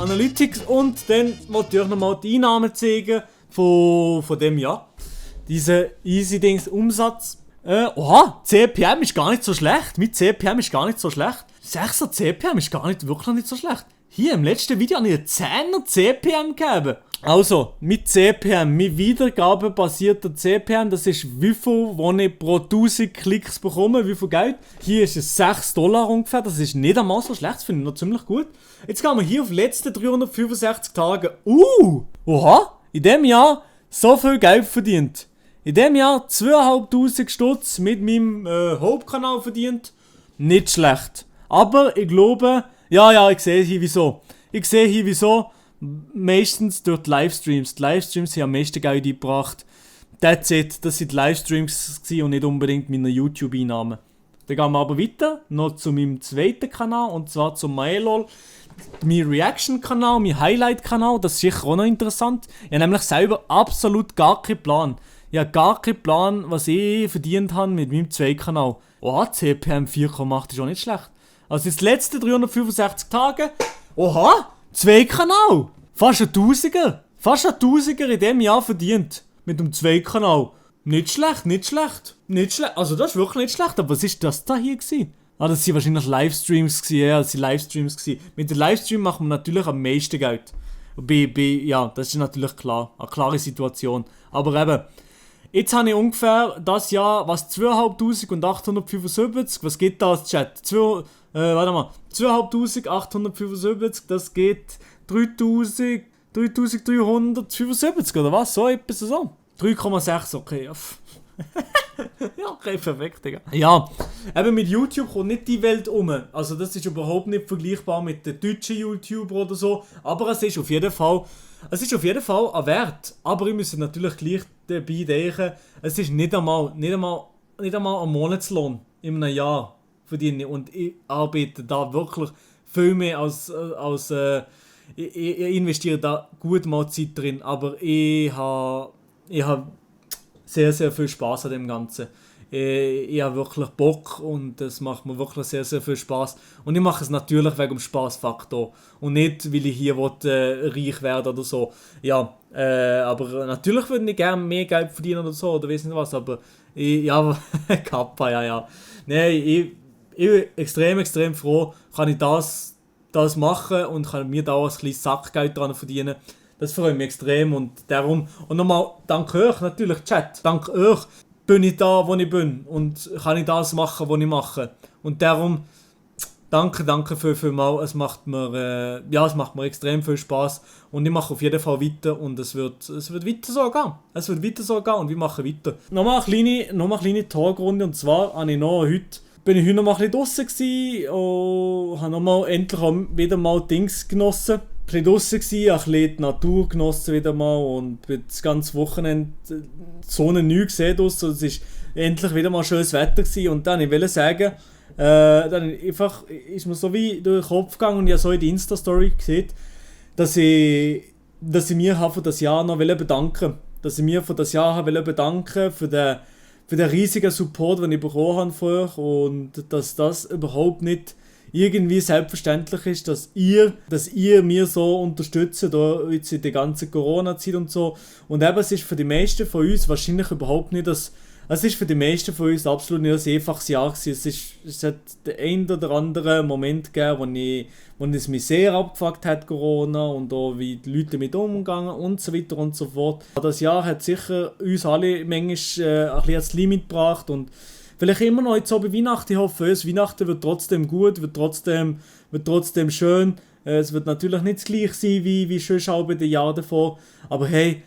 Analytics und dann wollte ich euch nochmal die Einnahmen zeigen von dem Jahr. Diese Easy-Dings Umsatz. Oha, CPM ist gar nicht so schlecht. Mit CPM ist gar nicht so schlecht. 6er CPM ist wirklich nicht so schlecht. Hier im letzten Video habe ich einen 10er CPM gegeben. Also, mit CPM, mit wiedergabebasierter CPM, das ist wie viel, wo ich pro 1000 Klicks bekomme, wie viel Geld. Hier ist es $6 ungefähr, das ist nicht einmal so schlecht, das finde ich noch ziemlich gut. Jetzt gehen wir hier auf die letzten 365 Tage. Oha, in dem Jahr so viel Geld verdient. In dem Jahr 2500 Stutz mit meinem Hauptkanal verdient. Nicht schlecht. Aber ich glaube, ja, ich sehe hier wieso. Meistens durch die Livestreams. Die Livestreams haben am meisten Geld eingebracht. That's it. Das sind die Livestreams und nicht unbedingt meine YouTube-Einnahmen. Dann gehen wir aber weiter, noch zu meinem zweiten Kanal, und zwar zum Maelol. Mein Reaction-Kanal, mein Highlight-Kanal, das ist sicher auch noch interessant. Ich habe nämlich selber absolut gar keinen Plan. Ich habe gar keinen Plan, was ich verdient habe mit meinem zweiten Kanal. CPM 4,8 ist auch nicht schlecht. Also jetzt die letzten 365 Tage. Oha! 2 Kanal! Fast ein Tausiger! Fast ein Tausiger in diesem Jahr verdient. Mit dem 2 Kanal. Nicht schlecht. Also das ist wirklich nicht schlecht. Aber was ist das da hier gewesen? Das sind wahrscheinlich Livestreams gewesen. Ja, das sind Livestreams gewesen. Mit dem Livestream macht man natürlich am meisten Geld. Ja, das ist natürlich klar. Eine klare Situation. Aber eben, jetzt habe ich ungefähr das Jahr, 2'875, was geht da als Chat? 2'875, das geht 3'375 oder was? So etwas so. 3,6, okay. Ja, okay, perfekt, Digga. Ja, eben mit YouTube kommt nicht die Welt um. Also das ist überhaupt nicht vergleichbar mit den deutschen YouTuber oder so. Aber es ist auf jeden Fall ein Wert. Aber ich muss natürlich gleich dabei denken, es ist nicht einmal ein Monatslohn in einem Jahr verdiene. Und ich arbeite da wirklich viel mehr als ich investiere da gut mal Zeit drin. Aber ich habe sehr, sehr viel Spaß an dem Ganzen. Ich habe wirklich Bock und es macht mir wirklich sehr, sehr viel Spaß. Und ich mache es natürlich wegen dem Spaßfaktor und nicht, weil ich hier reich werde oder so. Ja, aber natürlich würde ich gerne mehr Geld verdienen oder so, oder weiss nicht was, aber Kappa, ja. Nein, ich bin extrem froh, kann ich das machen und kann mir da ein kleines Sackgeld dran verdienen. Das freut mich extrem und darum, und nochmal, danke euch natürlich, Chat, danke euch, bin ich da, wo ich bin und kann ich das machen, was ich mache. Und darum, danke vielmals, es macht mir extrem viel Spaß und ich mache auf jeden Fall weiter und es wird weiter so gehen. Und wir machen weiter. Nochmal eine kleine Tagrunde, und zwar bin ich heute noch mal ein bisschen draussen gewesen und habe endlich auch wieder mal Dings genossen. Ein bisschen draussen gewesen, ein bisschen die Natur genossen wieder mal und das ganze Wochenende die Sonne neu gesehen draussen. Es war endlich wieder mal schönes Wetter gewesen. Und dann wollte ich sagen, dann einfach ist mir so wie durch den Kopf gegangen und ich habe so in die Insta-Story gesehen, dass ich mir für das Jahr noch bedanken wollte. Dass ich mir für das Jahr bedanken für den riesigen Support, den ich bekommen habe von euch, und dass das überhaupt nicht irgendwie selbstverständlich ist, dass ihr mir so unterstützt, jetzt in der ganzen Corona-Zeit und so. Und eben, es ist für die meisten von uns wahrscheinlich überhaupt nicht es ist für die meisten von uns absolut nicht ein einfaches Jahr gewesen. Es hat den einen oder anderen Moment gegeben, wo es mich sehr abgefuckt hat, Corona, und auch wie die Leute damit umgegangen und so weiter und so fort. Das Jahr hat sicher uns alle manchmal ein bisschen ans Limit gebracht und vielleicht immer noch jetzt so bei Weihnachten. Ich hoffe, Weihnachten wird trotzdem gut, wird trotzdem schön. Es wird natürlich nicht das gleiche sein wie schon bei den Jahren davor. Aber hey,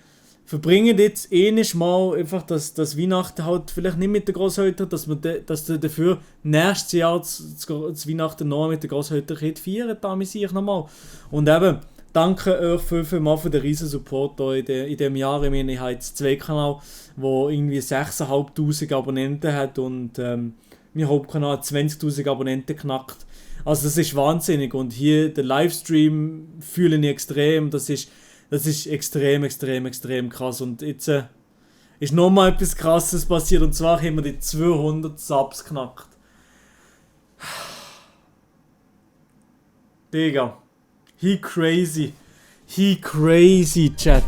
verbringt jetzt mal einfach das Weihnachten halt vielleicht nicht mit den Grosseltern, dass du dafür nächstes Jahr das Weihnachten noch mit den Grosseltern feiern, da amüsiere ich nochmal. Und eben, danke euch vielmals für den riesen Support in diesem Jahr. Ich meine, ich habe jetzt 2 Kanal, der irgendwie 6'500 Abonnenten hat und mein Hauptkanal hat 20'000 Abonnenten knackt. Also das ist wahnsinnig und hier den Livestream fühle ich extrem. Das ist extrem krass. Und jetzt ist nochmal etwas Krasses passiert, und zwar haben wir die 200 Subs knackt. Digga, He crazy, Chat.